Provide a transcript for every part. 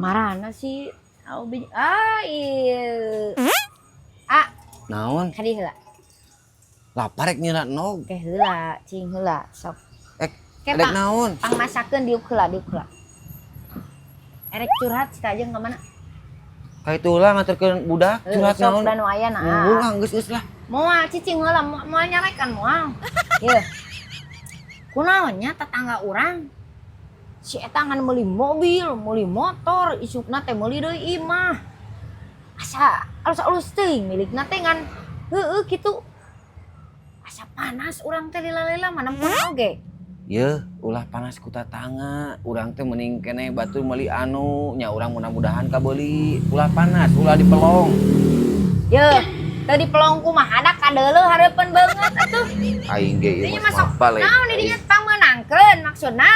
Kamarana sih? Obi, ah iya. Ah, Naon? Kadi heula. Lapar, rek nyieun endog. Ke heula, cing heula, sok. Eh, Ke rek naon? Pangmasakeun, diuk heula, diuk heula. Erek curhat sih aja ka mana? Ka itu lah nganterkeun budak. Heuh, curhat sok naon? Da nu aya nah. Nunggu ah, geus geus lah. Moal, cicing heula, moal moal nyarekan moal. Yeuh. Kunaon nya tetangga urang? Si eta ngan meuli mobil, meuli motor, isukna teh meuli deui imah. Asa alus-alus teuing milikna teh ngan heueuh kitu. Asa panas urang teh lila-lila mana pun oge. Yeuh, ulah panas ku tatangga. Urang teh mending keneh batur meuli anu nya urang mudah-mudahan kabeuli. Ulah panas, ulah dipelong. Yeuh, teu dipelong kumaha, da kadeuleu hareupeun beungeut atuh. Aing ge ieu Dinya mah masuk mapal, eh. naon di dinya pangmeunangkeun maksudna?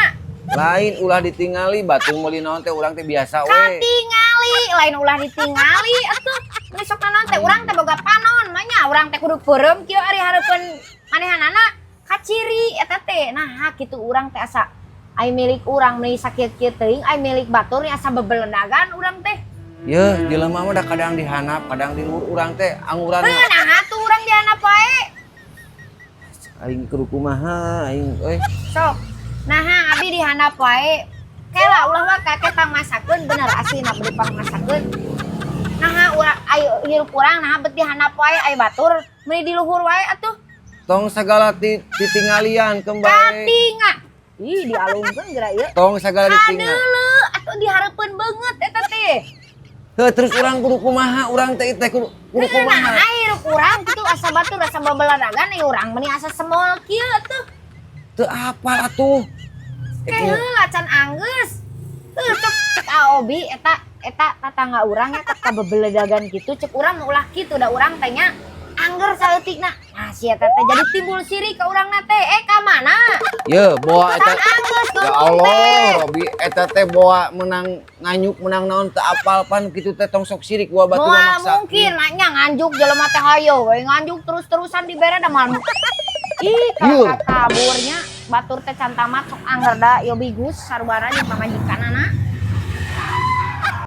Lain, ulah ditingali batur meuli naon teh urang teh biasa we. Katingali, lain ulah ditingali atuh. Meuni sok naon teh urang teh boga panon mah nya urang teh kudu peureum kieu ari hareupeun manehanana kaciri eta teh. Nah, kitu urang teh asa ai milik urang meuni sakieu-kieu teuing, ai milik batur nya asa bebeledagan urang teh. Yeuh, jelema mah da kadang dihandap, kadang di luhur urang teh anguran. Heuh, nah atuh urang dihandap wae. Aing kudu kumaha aing euy. Sok. Nah, abi dihandap wae. Kela ulah waka ke pangmasakeun bener aslina beli pangmasakeun. Nah, urang ayo hirup urang nah bet dihandap wae, ai batur meuni di luhur wae atuh. Tong segala titinggalian kembali. Katinga. Ih, dialungkeun geura ieu. Tong segala ditinggal. Kadeuleu atuh dihareupeun beungeut eta teh. Heuh, terus urang kudu kumaha? Urang teh teh kudu kudu Nah, kumaha? Hirup urang kitu asa batur asa babeladagan, ai urang meuni asa semol kieu atuh. Teu apal atuh. Ke heula can anggeus. Heuh, cek cek Aobi eta eta tatangga urang nya ka bebeledagan kitu, cek urang mah ulah kitu da urang teh nya angger saeutikna. Nah, si eta teh jadi timbul sirik ka urangna teh. Eh, ka mana? Ye, boa eta. Can anggeus Ya ngomong Allah, teh. Robi, eta teh boa menang nganyuk menang naon teu apal pan kitu teh tong sok sirik gua batur Moal maksa. Mungkin lah nya nganjuk jelema teh hayo we nganjuk terus-terusan dibere da moal. Ih, Yeuh. Kaburnya batur teh can tamat sok angger da yo bigus sarubara jeung pamajikanana.